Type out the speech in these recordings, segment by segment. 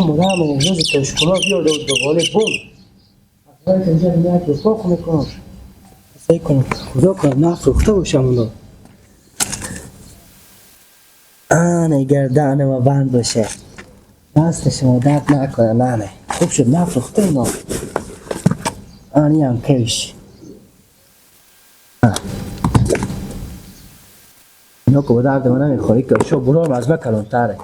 مادرم روز تشکونا بیارده بود به باله بوم. اول که اینجا میاد رو پاک میکنم. سعی کنم خدا کنم نفروخته باشم اونو. آنه گردن ما بند باشه. دست شما درد نکنه نه نه. خوب شد نفروخته اینا. آنی هم کش. اینا که به درد من نمیخوری که شو برو از من کلانتره.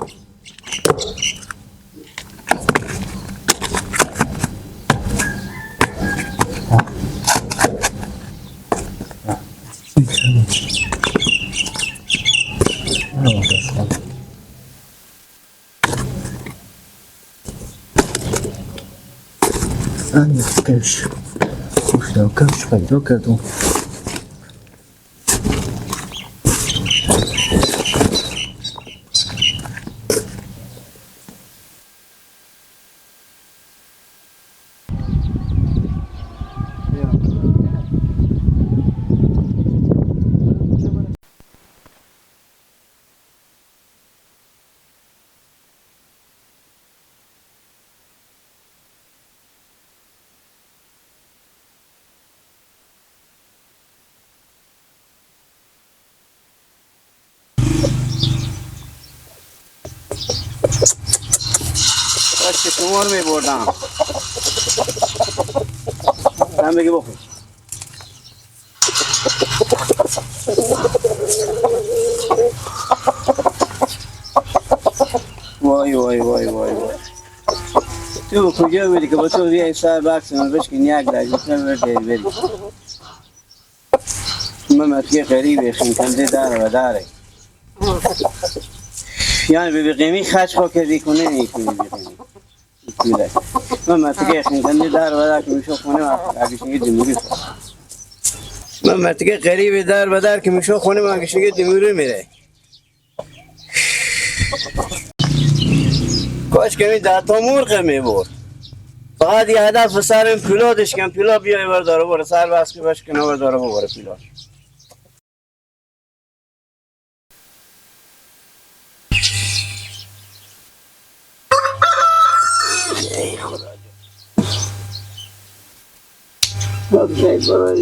آنی کش. خوب شدم کش پیدا کردم. شما رو میبردم هم بگی بخور. وای وای وای وای وای تو کجا بودی که با تو بیای سر بکس من بشکن یک لحظه بردی بری. من متکی غریبه خینکنده داره و داره یعنی به قیمی خرج خوا کردی کنه نیکنی بی قیمی. من مرتکه خینکنده در و در که میشو خونه من اگشنگی دموری خود. من مرتکه غریب در و در که میشو خونه من اگشنگی دموری میره. کاش که می ده تا مرغ میبرد. فقط یه هدف سر این پیلادش کن پیلا بیای برداره بره سر بس که باش کنه برداره ببره پیلا. ای خدا جان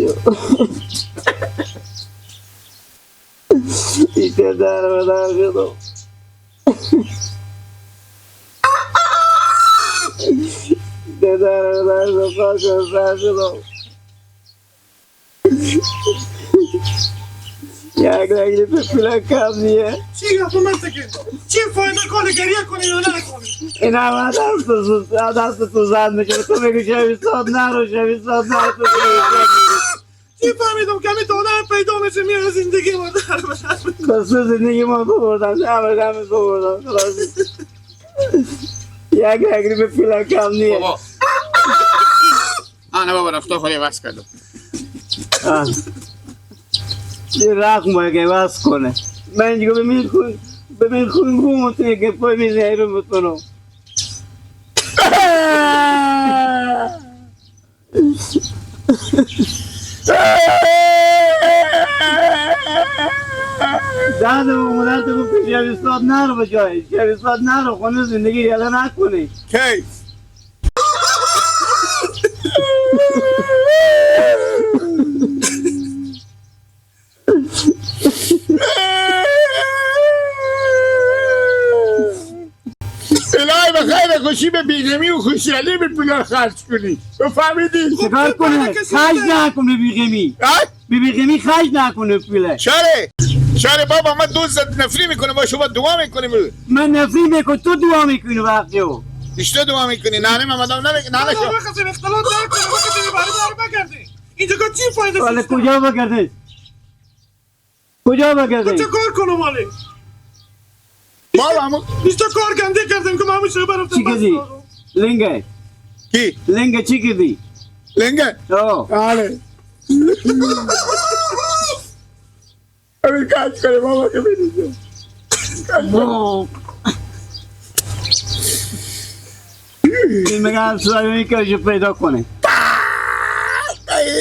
بیشتر در و در شدم. بیشتر در و در شدم. سر شدم. یک رگلی به پولک کم نیه. چی گفت من تکه؟ چی فایده کنه گریه کنی یا نکنی؟ این همه دست تو زد میشه. تو میگی شبی ساد نرو شبی ساد نرو. تو چی فهمیدم کمی دادن پیدا میشه میره زندگی ما در بس زندگی ما ببردم همه همه ببردم. یک رگلی به پولک کم نیه. بابا آنه بابا رفته خوری بس کردم. یه رقم باید که بس کنه. من دیگه ببین خون گو متونه که پای میزه رو بکنم. دادم اومدن تو گفت شبیه ساد نرو به جای شبیه ساد نرو خونه زندگی یالا نکنی. کی؟ الهی به خیر خوشی به بیغمی و خوشیالی به پولا خرج کنی. تو فهمیدی؟ چیکار کنه؟ خرج نکنه بیغمی. به بیغمی خرج نکنه پوله. چرا؟ چرا بابا من دوست نفری میکنه با شما دعا میکنیم. من نفری میکنم تو دعا میکنی وقتی او. بیشتر دعا میکنی. نه نه من مدام نمیکنم. نه نه وقتی اختلاط نکنه وقتی باری باری بگردی. اینجا چی فایده؟ حالا کجا بگردی؟ کجا بگردی؟ چه کار کنم حالی؟ بابا همون بیشتر کار گنده کردم که من همیشه برفتم. چی کردی؟ لنگه کی؟ لنگه چی کردی؟ لنگه؟ آه آره همین کاش کنه بابا که بریزه. این مگه همسایه میکشه پیدا کنه.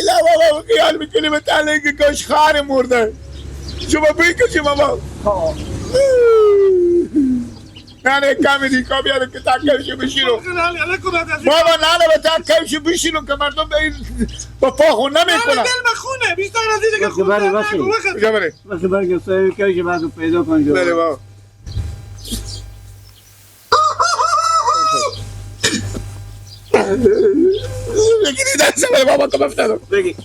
لا بابا خیال میکنی به تلنگه کاش خار مرده. شما بکشی بابا. نه کمی ریکا بیاره که تکرشو بشیرو. بابا نه نه به تکرشو بشیرو که مردم به این با پا خون نمیکنن. دل مخونه بیشتر از اینه که خون نگو. کجا بره؟ وقتی برگه صاحب کش بعد پیدا کن جو. بله بابا. بگیری دست بله بابا تو بفتادم. بگی.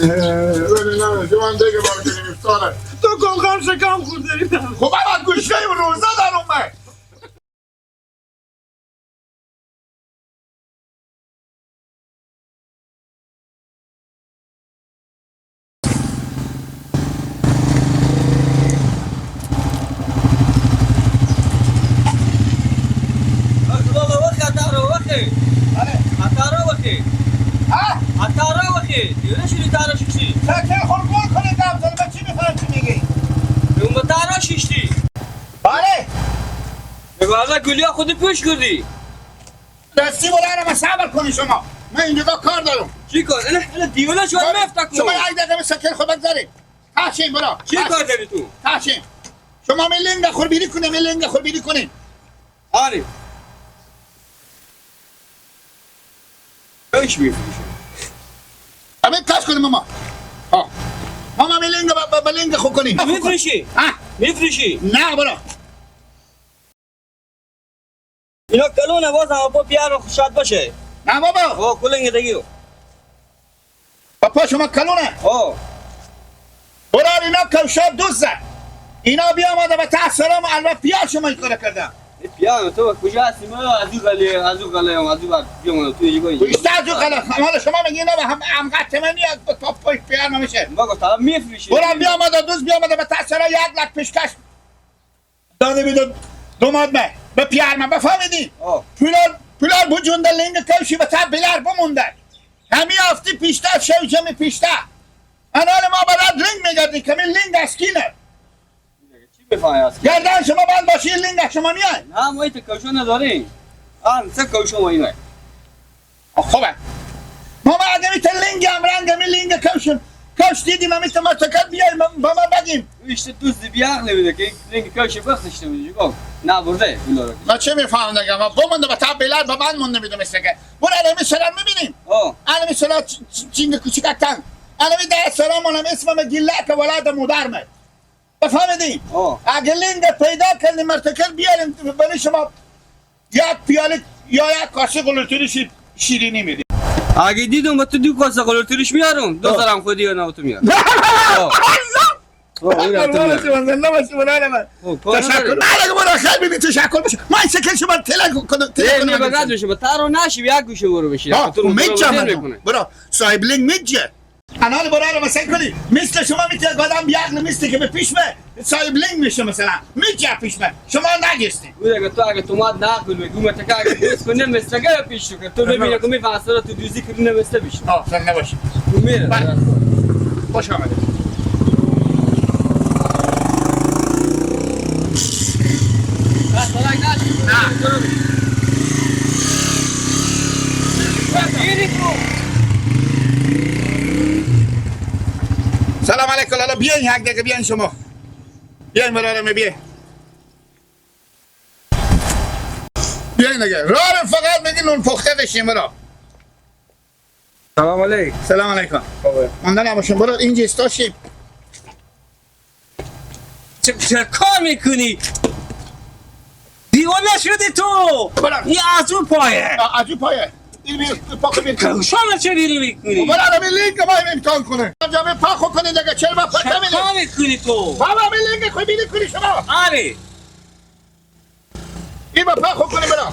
نه شما دیگه بابا نمیفتاره. تو گلغم شکم خورده. خب من گوشته روزه در اومد. گلیا خودی پوش کردی. دستی بلند من صبر کنی شما. من اینجا کار دارم. چی کار؟ نه دیوونه شو مفت کن. شما یک دقیقه سکر خود بگذارید. تاشین برا. چی کار داری تو؟ تاشین. شما می لنگ خور بیری کنه، می لنگ خور بیری کنه. آره. ايش میفروشه؟ همین کاش کنیم ماما. ها. ماما می لنگ با لنگ خو کنیم. میفروشی؟ ها؟ میفروشی؟ نه برا. اینا کلونه باز هم پا بیار شاد باشه. نه بابا. او کلنگ دیگه. پاپا شما کلونه. او برا اینا کوشا دوزه. اینا بیا آمده به تحصیلام البته پیار شما این کار کردم. پیار تو کجا هستی؟ ما از او قله از او قله از او بعد بیام تو اینجا. بیشتر از او قله مال شما میگی اینا هم هم قطع من میاد تا پای پیار نمیشه. ما گفتم میفروشی. برا بیا آمده دوز بیا آمده به تحصیلام 1 لک پیشکش داده میداد دوماد من. به پیار من بفهمیدی؟ پولار بجونده لنگ کشی به تا بلر بمونده. همی آفتی پیشتر شوجمی پیشتر. انال ما برات لنگ میگردی که می لنگ اسکینه. چی بفهمی اسکینه؟ گردن شما بند باشی لنگ شما میای. نه ما ایت کوشو نداریم. آن سه کوشو ما اینه. خوبه. ما اگه میت لنگ هم رنگ می لنگ کوشن کاش دیدیم همی تمرتکت بیای با ما بگیم. işte دوز بیار نمیده که لنگ کوشی بخشش نمیده چیکار؟ نه برده پولا. ما چه میفهمم دیگه ما بمونده به تا بلر به من مونده میدم مثل که برو الان سلام میبینیم. الان سلام چینگ کوچیکتن. الان ده سلام اونم اسمم گیله که ولاد مادرمه. بفهمیدی؟ اگه لنگ پیدا کردیم مرتکل بیاریم برای شما یک پیاله یا یک کاسه قلوتری شیرینی میدیم. اگه دیدم با تو دو کاسه قلوتریش میارم دو سرم خودی یا نه تو میارم. تشکر. نه دیگه برو خیر ببین تشکر بشه. من سکن شما تلک کنم. نه بگاز بشه با تارو نشی یک گوشه برو بشی. تو میجه برو صاحب لنگ میجه. انال برو رو مثلا کنی مثل شما میتونه قدم بیعقل مثل که به پیش me صاحب لنگ میشه مثلا میجه پیش me شما نگیستی. او دیگه تو اگه تو ماد نقل بگو متک اگه دوست کنه مثل که پیش تو تو ببینی که میفهمه تو دوزی کنه مثل پیش. آه نباشه. میره. خوش آمدید. سلام علیکم. لالا بیاین یک دقیقه بیاین شما. بیاین برارم بیاین. بیاین دیگه. راه فقط میگی نون پخته بشیم برا. سلام علیکم. سلام علیکم. مانده نباشیم برو اینجا استاشیم. چه کار میکنی؟ دیوانه شدی تو. این از اون پایه. از اون پایه. این بیر پاکو بیر. شما چه بیری میکنی؟ برو الان لینک ما امتحان کنه. جامعه پاکو کنه دیگه چرا با پاک نمی‌ده؟ چه میکنی تو؟ بابا می لینک خو بیری کنی شما. آره. این با پاکو کنه برو.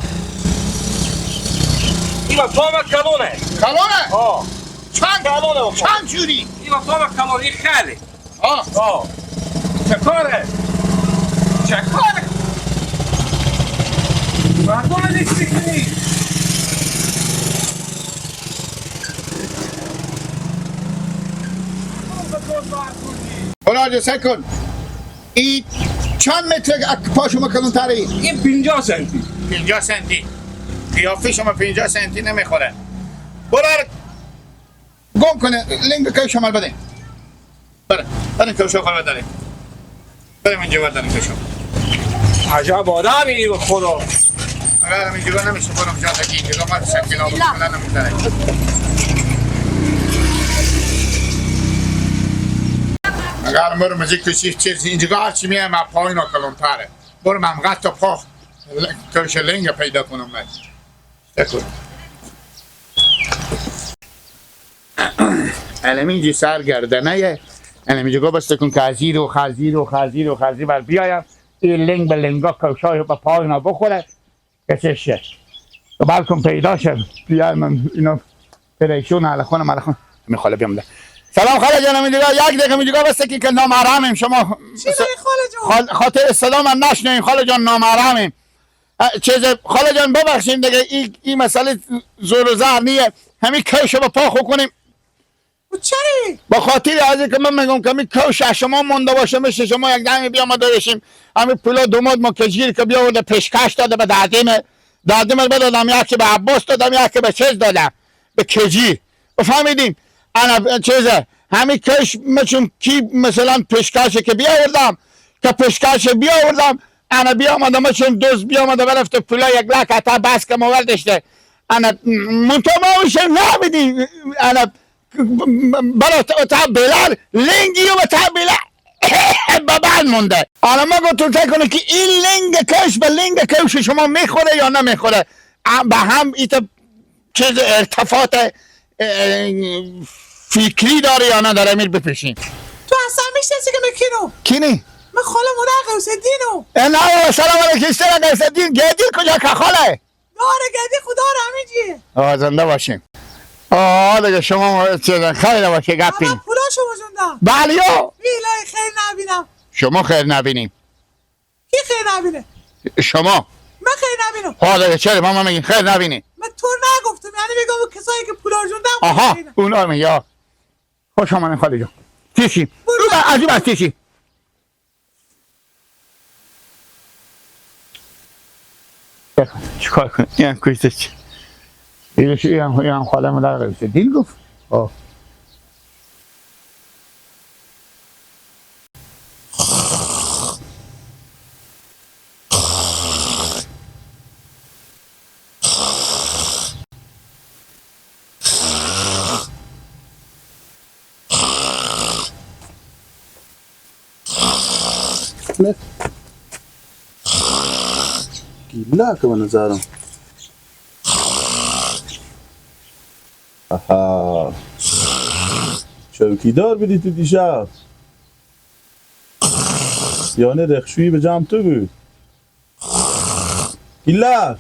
این با پاک کلونه. کلونه؟ آه. چند کلونه؟ چند جوری؟ این با پاک کلونه این خیلی. آه. آه. چه کاره؟ چه کاره؟ مردم نیستی کنی؟ حالا سعی کن این چند متر پا شما کلونتره؟ این 50 سانتی. 50 سانتی. قیافه شما 50 سانتی نمیخوره. برو گم کنه لنگ که شما بده. بره. بره که شما بده. بریم اینجا بردن کشم. عجب آدمی به خدا. آره اینجا نمیشه برم جا دیگه اینجا ما شکل آب کلا نمیذاره. اگر مرم از کسی چیز اینجا هرچی میام من پایین کلونتره. برم هم قطع پا کش لنگ پیدا کنم من. تکون. الان سر گردنه الان اینجا بسته کن که خزیر و خزیر و خزیر و خزیر بر بیایم این لنگ به لنگا کشای به پایینا بخوره کشش شه بلکم پیدا شه بیایم اینا پریشون علی خونم می خاله بیام ده. سلام خاله جانم اینجا یک دقیقه اینجا بسته که نامحرمیم شما. چی خاله جان؟ خاطر صدا من نشنویم خاله جان نامحرمیم. چیز خاله جان ببخشیم دیگه این مسئله زور و زهر نیه همین کش به پا خو کنیم. چرا؟ با خاطر از اینکه من میگم که می کوش شما مونده باشه میشه شما یک دمی بیا ما دارشیم همین پولا دوماد ما کجیر که بیا ورده پیشکش داده به دادیم بدادم یکی به عباس دادم یکی به چیز دادم به کجیر بفهمیدیم انا چیزه همین کش مثل کی مثلا پیشکش که بیاوردم که پیشکش بیاوردم انا بیامدم مثل دوست بیامده برفته پولا یک لک حتی بس که موردشته انا منتها ما میشه نمیدیم انا برای تا بلال لنگی و تا بلال به بند مونده. حالا ما گفتم فکر کنه که این لنگ کش به لنگ کش شما میخوره یا نمیخوره به هم ایت چیز ارتفاعات فکری داره یا نداره میر بپیشیم. تو اصلا میشناسی که من کینو؟ کینی؟ من خاله مادر قوسدینو. نه سلام علیکم سلام قوسدین گدی کجا که خاله؟ داره گدی خدا رو همینجیه. آه زنده باشیم. آه دیگه شما چیزن خیر باشه گپی. من پولا شما جوندم. بله یا. بیلای خیر نبینم. شما خیر نبینیم. کی خیر نبینه؟ شما. من خیر نبینم. ها دیگه چرا ماما میگین خیر نبینی؟ من تو نگفتم یعنی میگم کسایی که پولا جوندم. آها اونا میگه. خوش آمدین خاله جان. تیشی. از این بس تیشی. چیکار کنیم؟ این کشته چی؟ این هم خاله مادر قوسه دین گفت. آه. گیلا که به نظرم آها چوکیدار بدی تو دیشب یعنی رخشویی به جمع تو بود. گیلا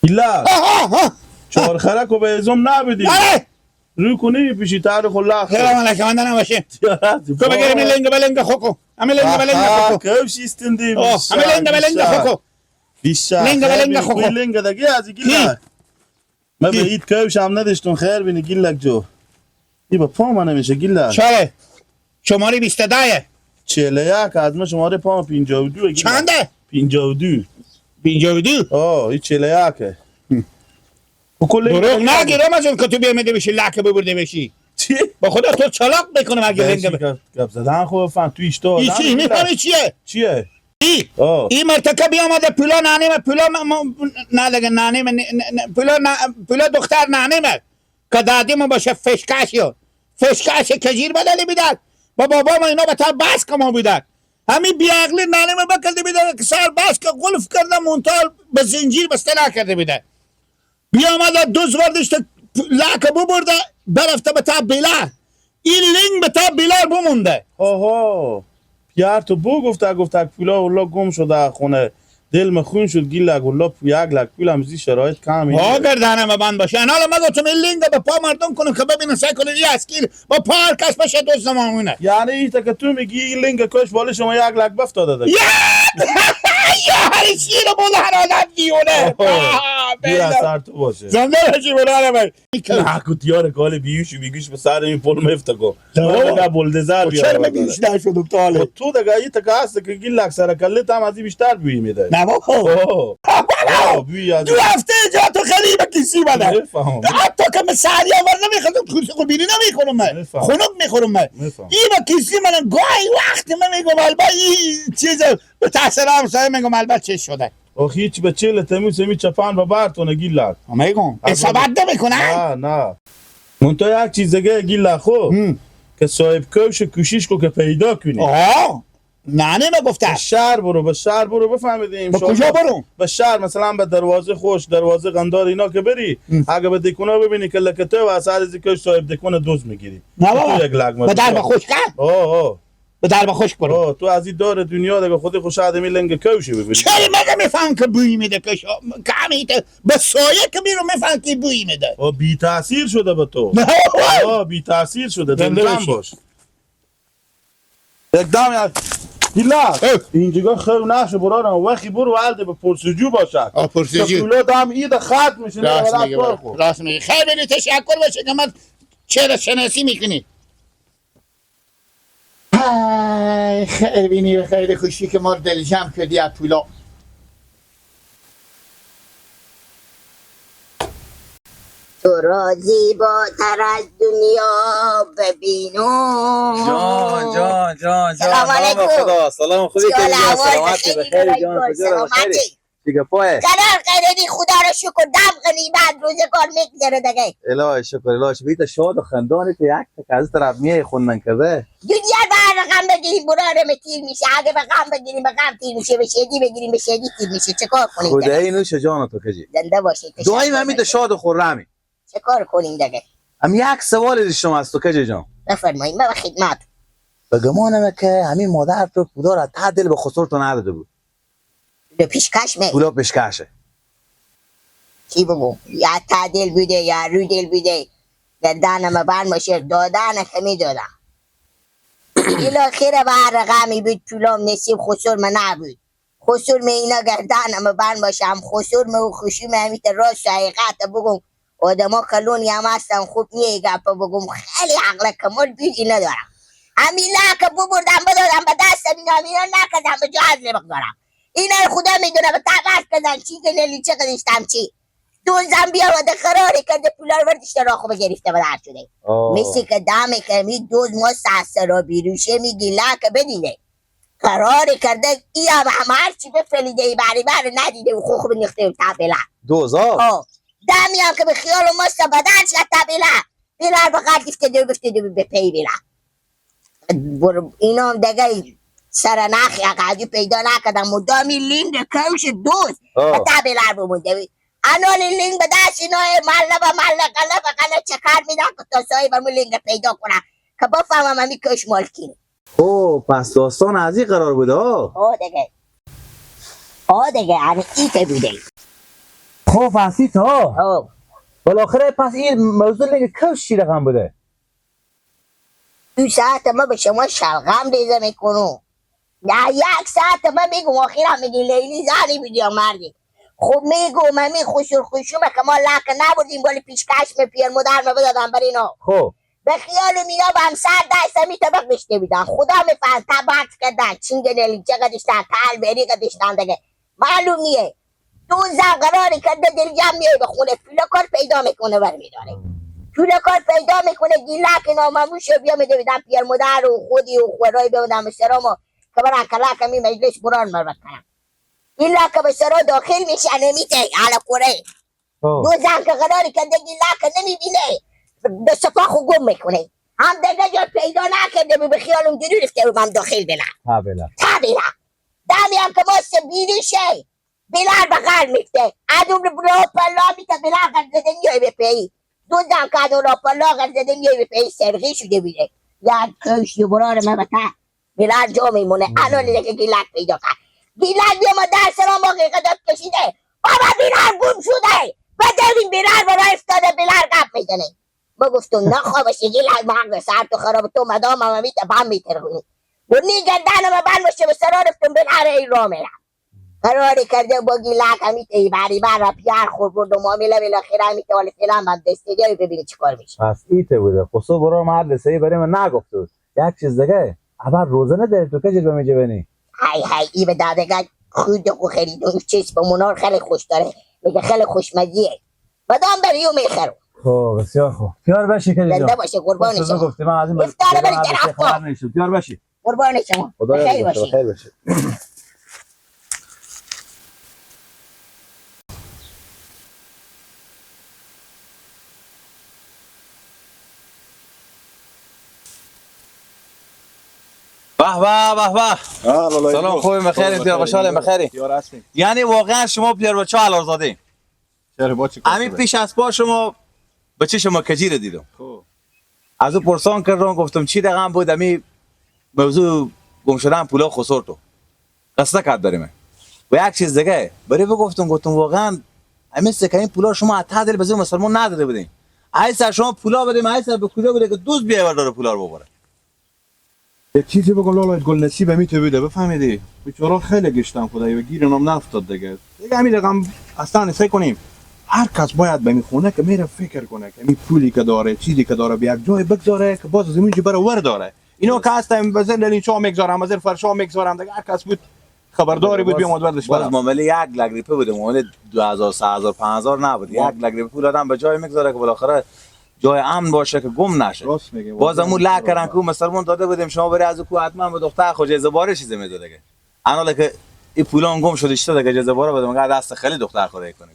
گیلا چهار خرک و به ازم نبودی روی کنی پیشی تر خلاق سلام علیکم من نباشه تو بگیرم لنگ بلنگ خوکو همه لنگ بلنگ خوکو کوش استندی همه لنگ بلنگ خوکو بیشتر لنگ بلنگ خوکو لنگ دیگه از گیلا من به هیچ کوش هم نداشتم خیر بینی گیلک جو ای با پا من نمیشه گیلک. چاره شماره 22 41 از من شماره پا 52 چنده 52 52 آه این 41 دروغ نگی رمضان که تو بیامده بشی لکه ببرده بشی چی؟ با خدا تو چلاق بکنم اگه لنگ گپ زدن خوب فهم تو ایشتا ای چی میفهمی چیه؟ چیه؟ ای ای مرتکه بیامده پولا نانیمه پولا نه دیگه نانیمه پولا دختر نانیمه که دادیمو باشه فشکشیو فشکش کجیر بدلی بیدد با بابا ما اینا به تا بس کما بیدد همین بیعقلی نانیمه بکرده بیدد که سر بس که قلف کرده مونتال به زنجیر بسته نکرده بیدد بیامده دوز وردشت لکه ببرده برفته به تا بیلر این لنگ به تا بیلر بمونده. آها پیار تو بو گفته گفته پولا والله گم شده خونه دل خون شد گیلک والله یک لک پول هم زی شرایط کم ها گردنم بند باشه حالا ما گفتم این لنگ به پا مردم کنم که ببینن سعی کنن این اسکیل با پا هر کس بشه دوست مامونه. یعنی این که تو میگی این لنگ کش بالا شما یک لک بفتاده یا یا هر شیر بول هر آدم دیونه. دور از سر تو باشه. زنده باشی برادر من. نه کتیار کال بیوش بیگوش به سر این پل مفت کو. نه بولدزر بیار. چرا بیوش نشدم تا حالا؟ تو دیگه یه تکه هست که گیلک سر کله تام از بیشتر بوی میده. نه بابا. بوی دو هفته جا تو خیلی به کسی بده. حتی که من سعری آور نمیخوام کوسی قربانی نمیخورم من. خنک میخورم من. این به کسی من گاهی وقت من میگم البته این چیز به تحصیل همسایه میگم البته چه شده. آخه هیچ به چهل تمیز می چپان به برتونه گیلک. میگم اصابت نمیکنه؟ نه نه. منتها یک چیز دیگه گیلک خو که صاحب کوش کوشش کو که پیدا کنی. آه نه نه گفته. به شهر برو، به شهر برو بفهمیدیم. به کجا برو؟ به شهر مثلا به دروازه خوش، دروازه قندار اینا که بری، اگه به دکونا ببینی که لکته و اثر از که صاحب دکون دوز میگیری. نه بابا. به درب خوش کرد؟ آه. به درب خوش برو. تو از این دار دنیا دیگه خودی خوش آدمی لنگ کوشی ببینی. چرا مگه میفهم که بوی میده که کمی به سایه که میرو میفهم که بوی میده. بی تاثیر شده به تو. آه بی تاثیر شده. دلجم باش. یک دم گیلک اینجا خیر نشه برارم وقتی برو ولده به پرسجو باشد. آه پرسجو. پولا دم اید خط میشه. راست میگه راست میگه. خیلی تشکر باشه که من چرا شناسی میکنی. خیر بینی خیلی خوشی که ما رو دل جمع کردی از پولا. تو را زیباتر از دنیا ببینم. جان جان جان جان. سلام علیکم. خدا سلام خوبی که سلامتی بخیر جان. کجا بخیر دیگه پای قرار قراری خدا رو شکر دم غنیمت روزگار میگذره دیگه. الهی شکر الهی شکر. بیت شاد و خندانی تو یک تک از طرف میای خوندن کرده دنیا بر غم بگیریم برارم تیر میشه. اگه به غم بگیریم به غم تیر میشه، به شدی بگیریم به شدی تیر میشه. چه کار کنیم؟ خدای نوش جان تو کجی زنده باشید. دائم همین شاد و خرمی. چه کار کنیم دیگه؟ هم یک سوال شما از تو کجی جان. بفرمایید من به خدمت. به گمانم که همین مادر تو خدا را تا دل به خسر تو نداده بود. پول پیشکش می پولا پیشکشه چی بگو؟ یا تا دل بوده یا رو دل بوده. گردنم بر ماشه دادن که میدادم. بالاخره به هر رقمی بود پولام نصیب خسر من نبود. خسر می اینا گردنم بر باشه هم خسر می و خوشی می همیت راست و حقیقت بگم. آدما کلونی هم هستن خوب نیه گپا بگم خیلی عقل کمال بود اینا دارم. همین لکه ببردم بدادم به دستم اینا اینا نکردم به جهاز بگذارم. اینا خدا میدونه به تبس کردن چی گللی چه قدشتم چی دوزم بیا و قراری کرده پولار وردشته را خوب گرفته به در شده. مثل که دم که می دوز ما سرا بیروشه میگی لکه بدینه قراری کرده ای هم هرچی بفلیده ای بری بر ندیده و خوب نخته و تبله دوزا دمی هم که به خیال ماست بدن شد تبله بیلر به قد گفته دو گفته دو به پی بیلر اینا هم دیگه سر نخ اقعدی پیدا نکردم مدامی لینگ کوش دوست به تبله بمونده انال لینگ به دست اینا مله به مله قله به قله چکر میدن که تا صاحب همون لینگ پیدا کنم که بفهمم همی کوش مالکینه. او پس داستان از این قرار بوده. آه دیگه آه دیگه همین ایته بوده. خب پس تا بالاخره پس این موضوع لنگ کوش چی رقم بوده؟ دو ساعت ما به شما شلغم ریزه میکنم. نه یک ساعت ما میگم آخرم میگی لیلی زنی بودی یا مردی. خب میگم همین خشور خشومه که ما لک نبردیم بالی پیشکش می پیر مادر ما بدادم بر اینا. خب به خیال مینا به هم سر دست می طبق بشته بیدن خدا میفهم طبق کردن چینگ نلی چه قدشتن تل بری قدشتن دیگه معلوم نیه. دو زن قراری کرده دل جمع میای به خونه پولا کار پیدا میکنه برمیداره. پولا کار پیدا میکنه گیلک نامموش بیا میده بیدن پیر مادر و خودی و خورای بیادم سرامو که برن کلک می مجلس بران مربت کنم. گیلک به سرا داخل میشه نمیته علا کوره. دو زن که قراری کرده گیلک نمیبینه به صفا خو گم میکنه. هم دیگه جا پیدا نکرده به خیالم گیری رفته و من داخل بلم. تابلا. دمی هم که ماست بیریشه بلر بغل میفته ادون را پلا میته بلر غر زده میای به پی دو زن که ادون را پلا غر زده میای به پی سرغی شده بیده یک کش برار من بتا بلر جا میمونه. الان دیگه گیلک پیدا کرد گیلک بیا ما در سرام باقی قدرت کشیده بابا بلر گم شده بدویم بلر برای افتاده بلر قب میزنه. ما گفتم نه خوابش گیلک محق سر تو خراب تو مدام هم میته بم میترخونی و نیگردنم بند باشه به سرا رفتم بلر ای را میرم. قراری کرده با گیلک همی ایبری بر را پیار خور برد و معامله بالاخره همی ولی فعلا هم دسته جای ببینی چیکار میشه. پس ایته بوده خصوص برو محل سهی برای من نگفته بود. یک چیز دیگه اول روزه نداری تو کجا به میجبنی؟ های های ای به دادگاه خود خو خریدون چیز به منار خیلی خوش داره، میگه خیلی خوشمزیه. بعدم بریو میخرم. خب بسیار خوب. پیار باشی که زنده باشه قربان شما. گفتی من از این افتاره بری طرف. پیار باشی قربان شما. خیر باشی. خیر باشی. به به به به. سلام، خوبی؟ بخیر، پیار خوشحالم بخیری. یعنی واقعا شما پیار بچه علارزاده. چرا با چه کار؟ همین پیش از پا شما بچه شما کجی رو دیدم. خب از او پرسان کردم گفتم چی رقم بود امی موضوع گم شدن پولا خسر تو قصه کرد بریم. و یک چیز دیگه برای بگفتم گفتم واقعا همین سکه این پولا شما حتی دل به مسلمان نداده بودین. ای سر شما پولا بدیم ای سر به کجا بوده که دوست بیای برداره پولا رو ببره. یک چیزی بگم لالا گل نصیب می تو بوده بفهمیدی. بیچاره خیلی گشتم خدایی و گیر نام نفتاد دیگه. دیگه همین رقم اصلا سعی کنیم هر کس باید به می خونه که میره فکر کنه که می پولی که داره چیزی که داره به یک جای بگذاره که باز از اینجا بره ور داره. اینا که هستم بزن لینچا میگذارم از فرشا میگذارم دیگه. هر کس بود خبرداری بود بیامد وردش باز برم. معامله یک لک روپیه بوده، معامله 2000 3000 5000 نبود. یک لک روپیه پول آدم به جای میگذاره که بالاخره جای امن باشه که گم نشه. راست میگه. باز همون لک کردن که مسلمان داده بودیم شما بری از کو حتما به دختر خود جایزه باره چیزی میده دیگه. الان که این پولان گم شده چطور دیگه جایزه باره بده مگر دست خیلی دختر خود کنه.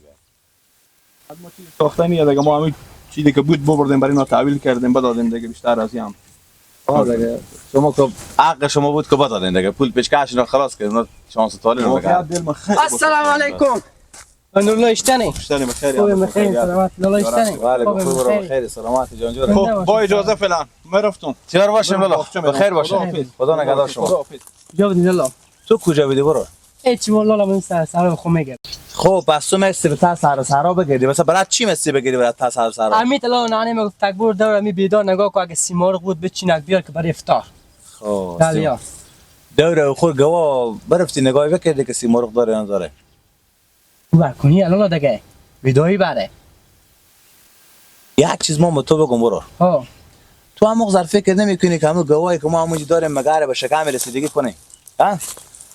ما چیز ساختنیه دیگه، ما همین چیزی که بود ببردیم برای اینا تحویل کردیم بدادیم دیگه، بیشتر از این آه دیگه شما که حق شما بود که بدادین دیگه، پول پیشکش اینا خلاص کردین، اونا شانس طالع رو بگردن. السلام علیکم. نورالله اشتنی. اشتنی بخیر. خوب بخیر سلامت. لالا اشتنی. بله بخیر سلامت جان جور. خب با اجازه فعلا من رفتم. تیار باشیم لالا. بخیر باشین. خدا نگهدار شما. کجا بودی لالا؟ تو کجا بودی برو؟ هیچ لالا من سر سر خو میگم. خب پس تو مستی به تا سر سرا بگیری مثلا برات چی مستی بگیری برات تا سر سرا؟ امیت لالا نانی میگفت تکبر دور می بیدار نگاه کو اگه سیمرغ بود بچینک بیار که برای افطار. خب دوره خور گوا برفتی نگاه بکردی که سیمرغ داره نداره. بر کنی لالا دیگه بیدایی بره. یک چیز ما تو بگم برو. ها تو هم ظرف فکر نمی‌کنی که همون گواهی که ما همونجا داریم مگر به شکم رسیدگی کنی؟ ها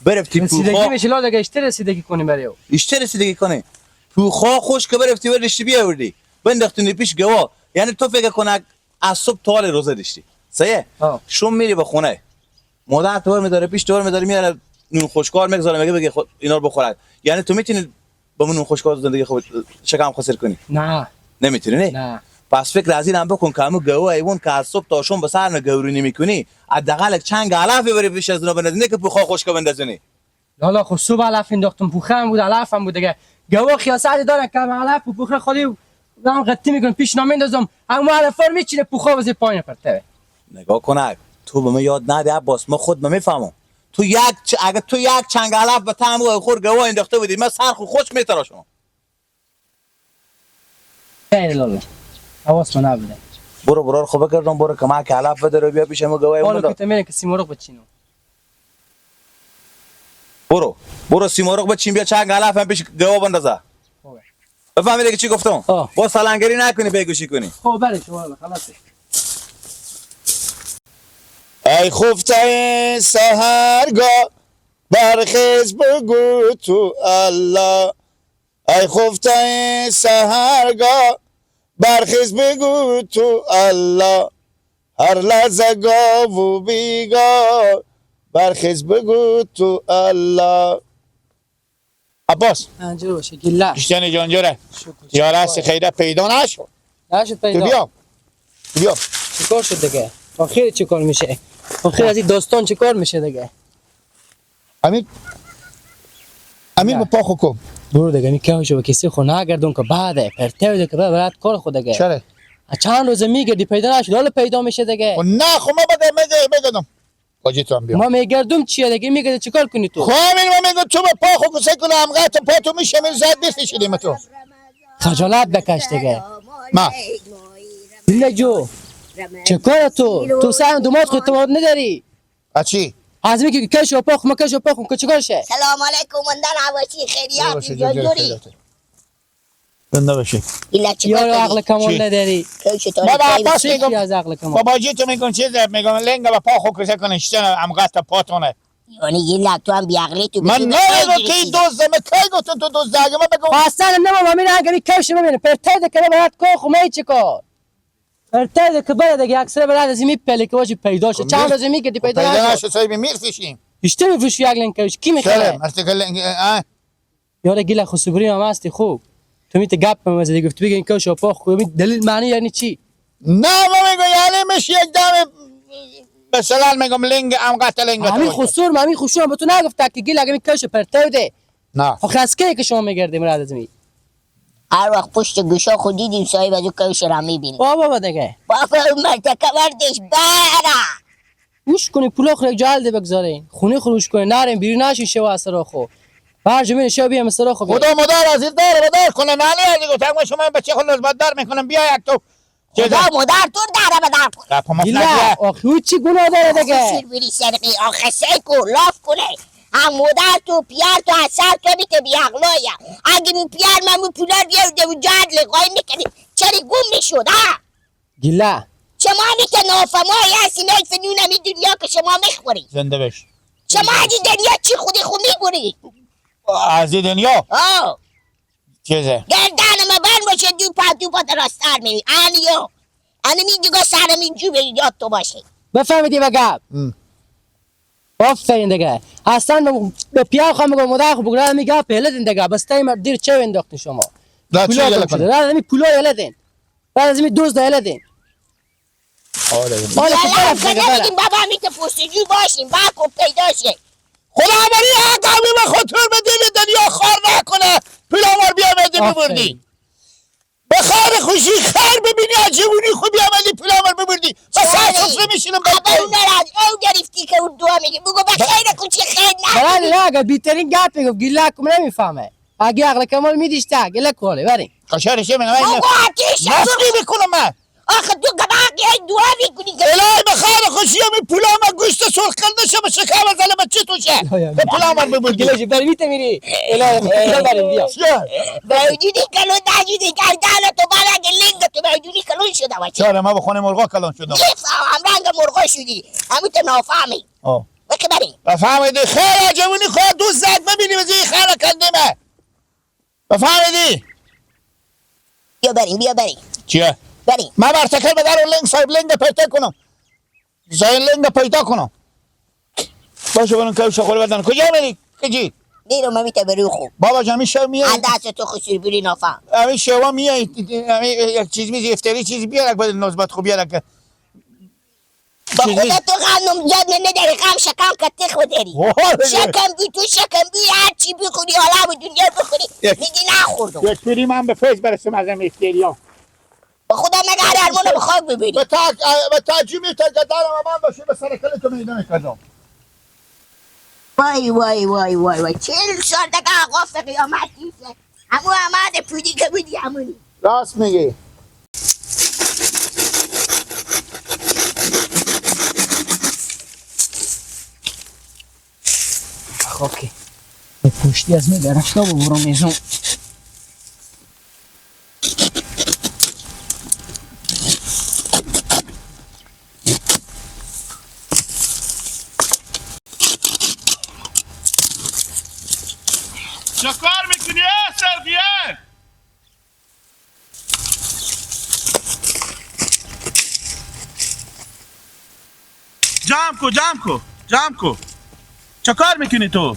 برفتی رسیدگی میشه لالا دیگه اشته رسیدگی کنی برای او. اشته رسیدگی کنی پوخا خوش که برفتی برداشتی بیاوردی بنداختونی پیش گوا، یعنی تو فکر کن از صبح تا حال روزه داشتی صحیح؟ شوم میری به خونه مادر تو میداره پیش تو میداره میاره نون خوشکار میگذاره میگه بگه خود اینا رو بخورد، یعنی تو میتونی با نون خوشکار زندگی خود شکم خسر کنی؟ نه نمیتونی. نه نه. پس فکر از این هم بکن که همون گوه ایوان که از صبح تا شام به سر نگورونی میکنی حداقل چند علف ببری پیش از اونا بندازی، نه که پوخا خشک بندازونی. لالا خب صبح علف انداختم پوخه هم بود علف هم بود دیگه. گوه خیاست دارن که علف و پوخه خالی هم قطی میکنم پیش نمیندازم اما علف رو میچینه پوخا واسه پایین پرته. نگاه کن تو به من یاد نده عباس، من خود من میفهمم. تو یک اگه تو یک چنگ علف به تم خور گوه انداخته بودی من سر خشک میتراشم. خیر لالا حواس من نبوده. برو برو خب بکردم برو که ما که علف بده رو بیا پیش ما گوه اون که میره که سیمرغ بچینم. برو برو سیمرغ بچین بیا چنگ علف هم پیش گوه بندازه. بفهمیدی که چی گفتم؟ با سالنگری نکنی بگوشی کنی. خب بله شما خلاص. ای خفته سحرگاه برخیز بگو تو الله، ای خفته سحرگاه برخیز بگو تو الله، هر لحظه گاه و بیگاه برخیز بگو تو الله. عباس انجور باشه گله اشتن جانجوره یاره خیره پیدا نشد. نشد پیدا. تو بیا بیا چیکار شد دیگه؟ آخر چیکار میشه؟ آخر از این داستان چیکار میشه دیگه؟ امیر امیر با پا خو کن برو دیگه می که شو کسی خو نگردون که بعد پرته بده که بعد کار خود دیگه. چرا؟ چند روز میگردی پیدا نشد حالا پیدا میشه دیگه. نه خب ما بعد میگردم کجا تو هم بیا. ما میگردم چیه دیگه؟ میگردی چیکار کنی تو؟ خب ما میگم تو با پا خو کسه کنه امقه تو پا تو میشه زد بفشیدیم تو. خجالت بکش دیگه. ما نه جو چه کار تو؟ تو سهم دومات خود تو نداری. چی؟ از می که کش و پاخ ما کش و پاخ که چیکار شه؟ سلام علیکم مندن عواشی خیریات جوری زنده باشی. یارو عقل کمال نداری. بابا عباس میگم بابا جی تو میگم چیز میگم لنگ با پا خو کسه کنه شتن امقات پاتونه. یعنی یه تو هم بیعقلی تو. من نمیدونم کی دزد من کی گفتم تو دزد اگه من بگم اصلا نه ما میرم اگه کفش ببینه پرتد که باید کو خو چیکار پرتد که بعد دیگه اکثر بعد از می پله که واجی پیدا شه چند روز می که پیدا نشه صاحب میرفشیم اشته میفروشی یک لنگ کفش کی میخره؟ یاره گله خسوبری هم هستی خوب تو میت گپ مزدی گفت بگین کفش پاخ خو دلیل معنی یعنی چی؟ نه ما میگم یعنی میشه یک دم مثلا میگم لنگ امقات لنگ همین خسور همین خوشون به تو نگفت که گل اگه میکش پرتو ده نه آخه از کی که شما میگردیم رد از می هر وقت پشت گوشا خود دیدیم صاحب از او کش را میبینیم بابا دیگه بابا اون مرتکه وردش بره گوش کنی پولا خو یک جالده بگذارین خونه خروش کنی نریم بیرون نشین شو اثر خو هر جمعه شو بیام سر خو خدا مدار از این دار بدار کنه نالی از گفتم شما بچه خود نسبت دار میکنم بیا یک تو خدا مادر تو داره بدار کن آخه چی گناه داره دیگه سیر بری سرقی آخه سیکو لاف کنه هم مادر تو پیار تو اثر تو بیت بیعقلایا اگه می پیار من می پولار بیارده و جاد لقای میکنی چرا گم میشد ها گله شما میت نافمایی هستی نیف نونم این دنیا که شما میخوری زنده بش شما از این دنیا چی خودی خو میبری از این دنیا آه چیزه گردن ما بند باشه دو پا دو پا راستر میری انیو انا می دیگه سرم اینجور یاد تو باشه بفهمیدی بگم آفرین دیگه اصلا به پیار خواهم میگم مادر خو بگم میگه پهله دیگه بس تایم دیر چه انداختین شما پولا شده بعد همین پولا یله دین بعد از این دوز یله دین آره آره بابا میت پرسجو باشیم بعد کو پیدا شه خدا بری حقمی به خاطر به دنیا خار نکنه پیلامار بیا بده ببردی به خیر خوشی خیر ببینی از جوونی خوب بیامدی پیلامار ببردی و سر سفره میشینم بابا اون از او گرفتی که اون دعا میگه بگو به خیر کوچی خیر نه بله نه اگه بیترین گپ میگفت گیله کم نمیفهمه اگه عقل کمال میدیش تا گله کوله بریم قشارشه من بگو آتیش نفقی میکنم من آخه تو گباقی ای دعا میکنی الهی به خیر خوشی می پولام گوشت سرخ کرده شه به شکم زنه به چی توشه به پولام ببردی گله بری میت میری الهی بریم بیا موجودی کلون نجودی گردن تو برگ لنگ تو موجودی کلون شده باشه چرا ما به خونه مرغا کلون شدم هم رنگ مرغا شدی همون تو نافهمی بکی بریم بفهمیدی خیر جوونی خواهد دوست زد ببینی بزی خیر کندیمه بفهمیدی بیا بریم بیا بریم چیه؟ بریم من برتکل به در لنگ صاحب لنگ پیدا کنم صاحب لنگ پیدا کنم باشه برون که شغل بدن کجا میری کجی میرم من میته برو خوب بابا جان شب میای دست تو خسیر بری نافهم همین شبا میای همین یک چیز میزی افتری چیز بیارک باید نسبت خوب بیارک با خدا تو غم یاد نداری غم شکم کتی خود داری شکم بی تو شکم بی هر چی بخوری حالا دنیا بخوری میگی نخوردم یک پیری من به فیض برسم از این افتریا با خدا مگه هر ارمانو به خاک ببری به تعجب میتر من باشه به سر کله تو میدان کردم وای وای وای وای وای 40 سال دیگه آقا قیامت نیست همون احمد پودی که بودی همونی راست میگی خاکی به پشتی از می درشتا ببرم میزم چه کار میکنی سرقیه؟ جمع کو جمع کو جمع کو چه کار میکنی تو؟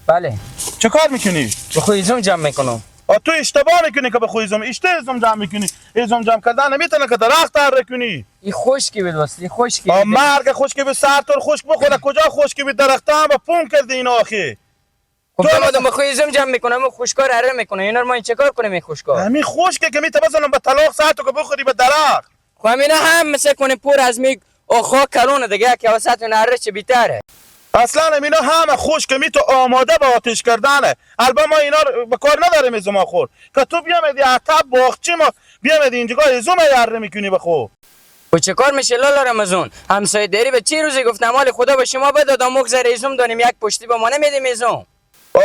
بله چه کار میکنی؟ به خویزم جمع میکنم. تو اشتباه میکنی که به خویزم اشته ازم جمع میکنی. ازم جمع کردن نمیتونه که درخت هره کنی. این خشکی بود واسه این خشکی. مرگ خشکی به سر تو خشک بخوره کجا خشکی به درخت هم پون کردی این آخی. خب تو به خویزم جمع میکنم و خشکار هره میکنه. اینا رو ما این چه کار کنیم این خشکار؟ همین خشکه که میته بزنم به طلاق سر تو که بخوری به درخت. خب همینا هم مثل کنه پر از می آخا کلونه دیگه که وسط هره چه بیتره. اصلا اینا همه خشک می تو آماده به آتش کردنه. البته ما اینا به کار نداریم از ما خور که تو بیامدی عتب باغچه ما بیامدی اینجا ازم یاره میکنی به خو. و چه کار میشه لالا رمضان؟ همسایه داری به چه روزی گفتم مال خدا به شما بدادم مگذره ایزم داریم یک پشتی به ما نمیدیم ایزم.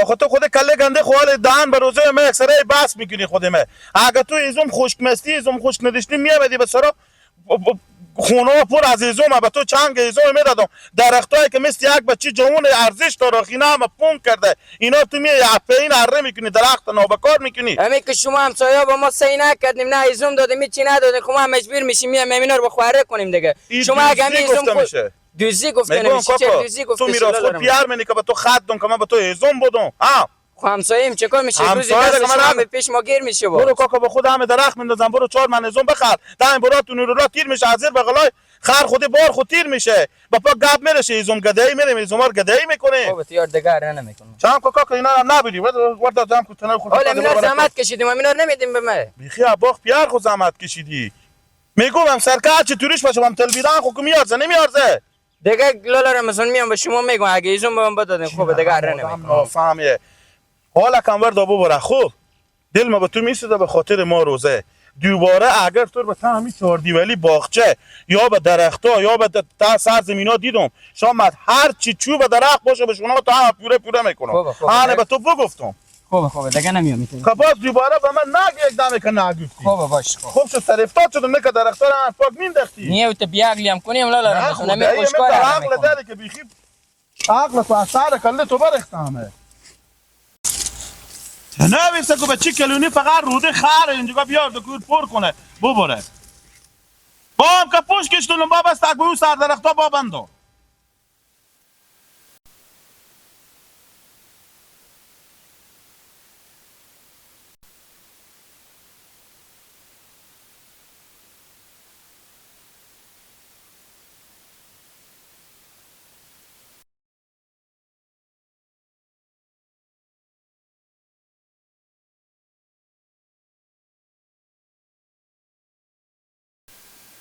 آخه تو خود کله گنده خوال دهن به روزه ما اکثره بحث میکنی خود ما. اگه تو ایزم خشک مستی ایزم خشک نداشتی میامدی به سرا خونه پر از ایزم به تو چنگ ایزم میدادم. درختایی که مثل یک بچه جوان ارزش داره اینا هم پون کرده اینا تو میای این اره میکنی درخت نابکار میکنی. همین که شما همسایه‌ها با ما سعی نکردیم نه ایزم دادیم هیچی ندادیم خب ما مجبور میشیم میایم اینا رو بخوره کنیم دیگه. شما اگه همین ایزم دوزی گفته نمیشه چه دوزی گفته تو میراث خود پیار منی که به تو خط دون که من به تو ایزم بدم. ها خب همسایه‌ایم چه کار میشه روزی دست شما به پیش ما گیر میشه. برو کاکا با خود همه درخت میندازم برو 4 من ایزم بخر دم براتون رو تیر میشه از زیر بغلای خر خود بار خود تیر میشه با پا گپ میرشه ایزم گدایی میریم ایزم ها گدایی میکنه. خب تیار دیگه نمیکنم چم کاکا اینا هم نبودی وردا جمع کو تنه خود حالا اینا زحمت کشیدیم اینا نمیدیم به من. بیخی باغ پیار خود زحمت کشیدی میگم سرکار چطوریش باشه من تلویزیون خو میارزه نمیارزه دیگه. لالا رمضان میام به شما میگم اگه ایزم به من بدادین خوب دیگه اره نمیکنم. نافهمیه حالا کم وردا ببره. خوب دل ما به تو میسوزه به خاطر ما روزه دوباره اگر تو به همین چهار دیوالی باغچه یا به درختا یا به تا سرزمینا دیدم شما هر چی چوب درخت باشه به شما تا هم پوره پوره میکنم. انا به تو بگفتم. خوبه دیگه نمیام. خب باز دوباره به من نگی یک دمه که نگفتی. خوبه باش. خوب شد سرفتاد شدم نه که درختا رو هم پاک مینداختی. نیه تو بیاغلی هم کنیم لالا رمضان نمی خوشکار عقل داره که بیخی عقل تو اثر کله تو برخت همه. نویسه که بچه کلونی فقط روده خره اینجا بیار دکور پر کنه ببره. با هم که پوش کشتونم با بس تک به سر درختا با بندو.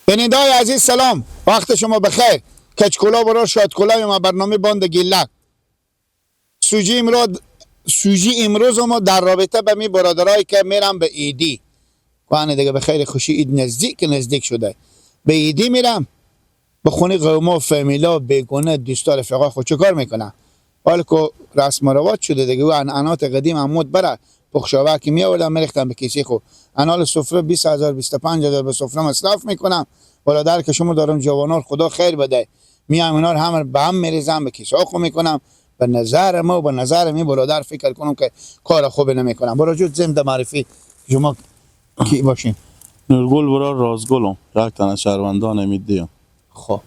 بیننده‌های عزیز سلام، وقت شما بخیر. کچکولا برار شادکولا ما برنامه باند گیلک. سوژی امروز ما در رابطه به می برادرایی که میرم به ایدی وانه دیگه به خیر خوشی اید نزدیک شده به ایدی میرم به خونه قوما فامیلا بیگونه دوستا رفقا خود چه کار میکنن؟ حالا که رسم و رواج شده دیگه و عنعنات قدیم عمود بره پخشاوه که می آوردم میریختم به کیسه خو انال سفره 20000 25000 به سفره مصرف میکنم. برادر که شما دارم جوانان خدا خیر بده میام اینا رو هم به هم میریزم به کیسه خو میکنم. به نظر ما و به نظر می برادر فکر کنم که کار خوب نمیکنم. برای جود زنده معرفی شما کی باشین؟ نورگل برا رازگلم یک تن از شهروندان میدیم. خب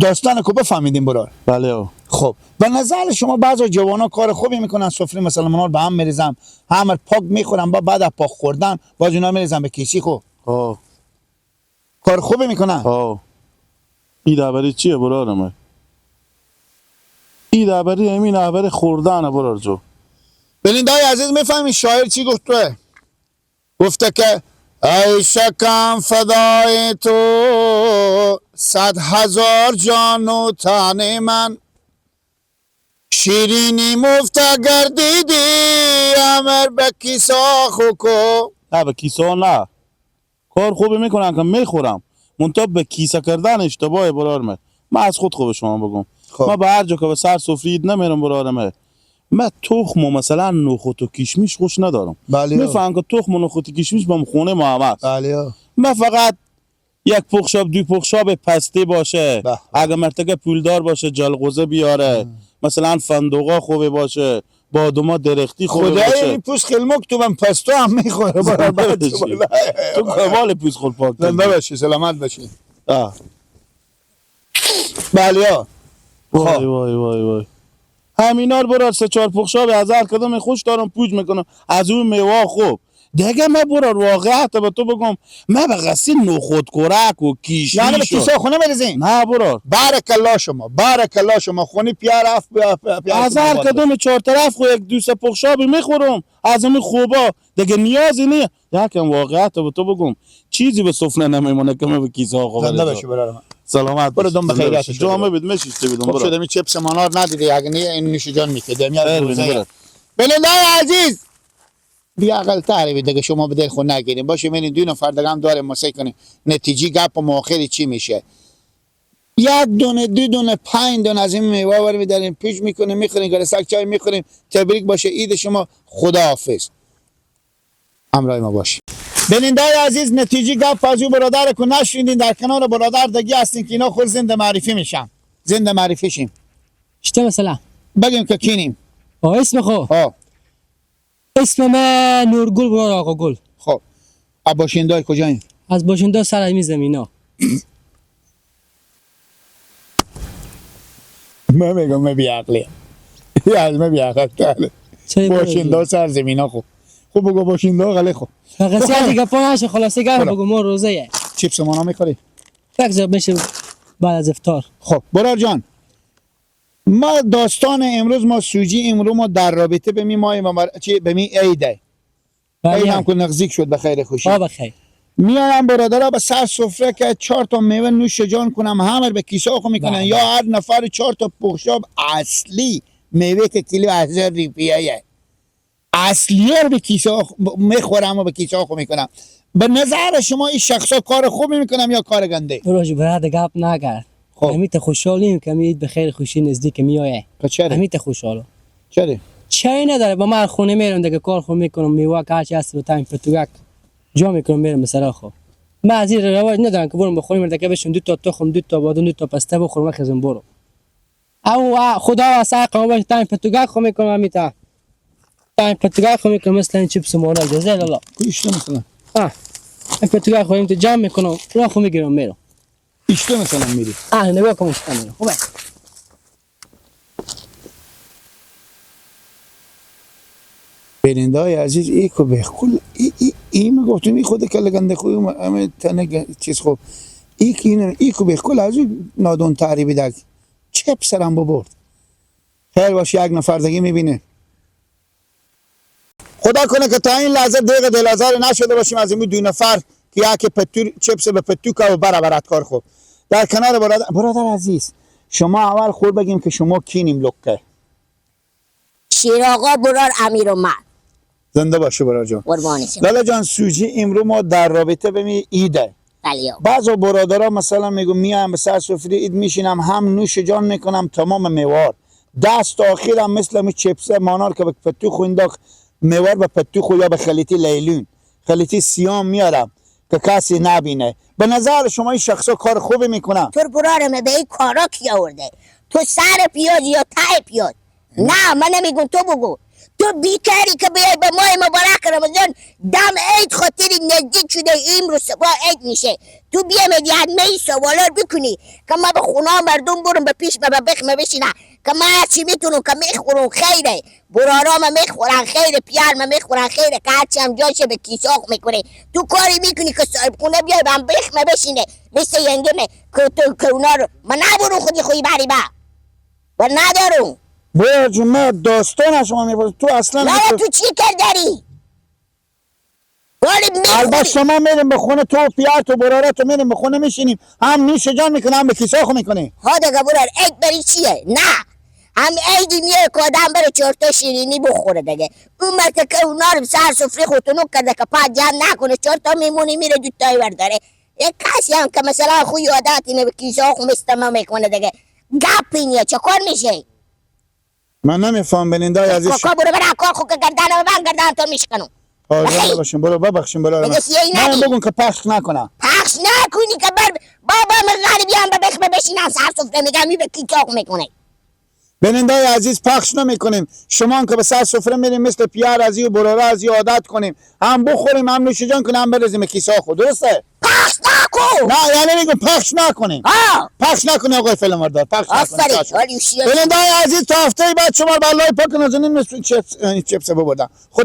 داستان کو بفهمیدیم برار. بله. خب به نظر شما بعضی جوانا کار خوبی میکنن سفره مسلمان‌ها رو به هم میریزن همه پاک میخورن با بعد از پاک خوردن باز اینا میریزن به کیسی خو. ها کار خوبی میکنن. ها این دبری چیه برار من؟ این دبری همین دبری خوردن برار جو. ببینید عزیز میفهمی شاعر چی گفت توه؟ گفته که ای شکم فدای تو 100,000 جان و تن من شیرینی مفت گردیدی امر به کیسا خو. نه به کیسا نه کار خوبی میکنن که میخورم منتها به کیسه کردن اشتباه برار من. من از خود خوب شما بگم ما به هر جا که به سر سفرید نمیرم برار من. من تخم و مثلا نخود و کشمیش خوش ندارم. بله. میفهم که تخم و نخود و کشمیش با خونه ما هم است. بله. من فقط یک پخشاب دو پخشاب پسته باشه. اگه مرتکه پولدار باشه جلغوزه بیاره. مثلا فندقا خوبه باشه بادوما درختی خوبه باشه. خدای این پوست خیلی مکتوبم پستو هم میخوره. تو کمال پوست خود پاک زنده باشی سلامت باشی. بله. وای وای وای وای همینا رو برار 3-4 پخشاب از هر کدوم خوش دارم پوج میکنم از اون میوه خوب دیگه. من برار واقعیت به تو بگم من به قصی نخود کرک و کیشمیش یعنی به کیسه خونه میریزین؟ نه برار بارک الله شما بارک الله شما خونه پیار اف از هر کدوم 4 طرف خو یک دو سه پخشابی میخورم از اون خوبا دیگه نیازی نیست. یکم واقعیت به تو بگم چیزی به سفره نمیمونه که من به کیسه ها خورم. زنده باشی برار من. سلامت برو دم بخیرات جامعه بید میشیسته بیدم برو. خب شده می چپس مانار ندیدی اگه نه این نوش جان میکردم. بیننده عزیز بی‌عقل تری دیگه شما به دل خود نگیریم باشه. میریم دو نفر دیگه هم داریم مسای کنیم نتیجه گپ و ماخری چی میشه. یک دونه دو دونه پنج دونه از این میوه ور میداریم پیش میکنیم میخوریم، گرسک چای میخوریم. تبریک باشه عید شما، خداحافظ، همراه ما باشید. بینندای عزیز نتیجه گپ از او برادر که نشنیدین، در کنار برادر دیگه هستین که اینا خود زنده معرفی میشن، زنده معرفی شیم. چطور مثلا بگیم که کینیم؟ اسم خو اسم من نورگل برار آقا گل. خب از باشندای کجاییم؟ از باشنده سر از می زمینا. من میگم من بی‌عقلیم، از من بی‌عقل تره. باشنده سر زمینا. خب خب بگو باشنده غلی. خب فقط سیادی گپا نشه، خلاصه گپ بگو ما روزه. چیپس مانا میخوری؟ فکر میشه بعد از افطار. خب برار جان، ما داستان امروز ما سوجی امروز ما در رابطه به می ماه چی به می عیده. عید هم که نزدیک شد به خیر خوشی. بخیر. میایم برادرها به سر سفره که 4 تا میوه نوش جان کنم، همه به کیسه خو میکنن یا هر نفر 4 تا پخشاب اصلی میوه که کیلو 1000 روپیه اصلی رو به کیسه میخورم و به کیسه خو میکنم. به نظر شما این شخصا کار خوبی میکنم یا کار گنده؟ بروش برادر گپ نکرد. خب همیت خوشحالیم که عید به خیر خوشی نزدیک میایه. چرا؟ همیت خوشحالم. چرا؟ چای نداره با من خونه میرم دیگه، کار خو میکنم، میوه که هرچی هست به تایم پتوک جا میکنم میرم مثلا. خو من از این رواج ندارم که برم بخوریم دیگه بشم 2 تا تخم 2 تا بادام 2 تا پسته بخورم خزم برو. او خدا واسه قوم باش تایم پتوک خو میکنم، همیتا تایم پتوک خو میکنم مثلا چیپس مورا جزا لالا. کوشت مثلا این پتوک خو تو جمع میکنم راه خو میگیرم میرم. ایشته مثلا میری؟ نگاه کن ایشته میرم. خوبه. بیننده های عزیز ای که به کل ای ای میگفتیم ای خود کل گنده خوی همه تنه چیز. خوب ای که اینه ای که به کل از نادون تعریبی دک چپ سرم ببرد. خیر باشه یک نفر دیگه میبینه. خدا کنه که تا این لحظه دیگه دلازار نشده باشیم از این دو نفر که یک پتو چپس به پتو که و برابرت کار. خوب در کنار برادر عزیز شما اول خود بگیم که شما کینیم لکه. شیر آقا برار امیر و من. زنده باشه برادر جان. قربان شما. لالا جان سوجی امروز ما در رابطه به می عیده. بله. بعضا برادرها مثلا میگم میام به سر سفره عید میشینم هم نوش جان میکنم تمام میوار دست آخرم مثل می چپس مانار که به پتو خونداخت میوار به پتو خو یا به خلیتی لیلون خلیتی سیام میارم که کسی نبینه. به نظر شما این شخصا کار خوبی میکنن؟ تو برارمه به این کارا کی آورده؟ تو سر پیاز یا ته پیاز؟ نه من نمیگم تو بگو. تو بیکاری که بیای به ماه مبارک رمضان دم عید خاطر نزدیک شده امروز صبح عید میشه، تو بیا میدی می سوالا بکنی که ما به خونه مردم برم به پیش به بخمه بشینم که ما هرچی میتونم که میخورم خیره، برارا ما میخورن خیره، پیار ما میخورن خیره، که هرچی هم جاشه به کیساق میکنه. تو کاری میکنی که صاحب خونه بیای به هم بخمه بشینه مثل ینگمه که تو که اونا رو ما نبرو خودی خوی بری با و ندارم. باید جون من داستان از شما میپرسم تو اصلا نه تو چی کردی؟ البته شما میریم به خونه تو پیار تو براره تو میریم به خونه میشینیم هم نوش جان میکنه هم به کیسه خو میکنه. ها دیگه برار عید بری چیه؟ نه هم عیدی میه که آدم بره 4 تا شیرینی بخوره دیگه. اون مرد که اونا رو سر سفره خودتونو کرده که پا جمع نکنه 4 تا میمونی میره 2 تایی برداره. یک کسی هم که مثلا خوی عادت اینه به کیسه خو مستمع میکنه دیگه. گپ اینه چه کار میشه؟ من نمیفهم بیننده عزیز. کاکا برو برو کار خو که گردن من گردن تو میشکنم. آزاد باشین برو ببخشین برو. من بگم که پخش نکنم. پخش نکنی که بر بابا من غریبی هم به بخمه بشینم سر سفره میگم می به کیچاق میکنه. بیننده عزیز پخش نمیکنیم. شما هم که به سر سفره میریم مثل پیار ازی و براره ازی عادت کنیم هم بخوریم هم نوش جان کنیم هم بریزیم کیسه خود. درسته؟ پخش نکن. نه یعنی میگم پخش نکنیم. پخش نکنیم آقای فیلمبردار پخش نکنیم. بیننده عزیز تا هفته بعد شما رو به الله پاک نازنین چپس ببردم.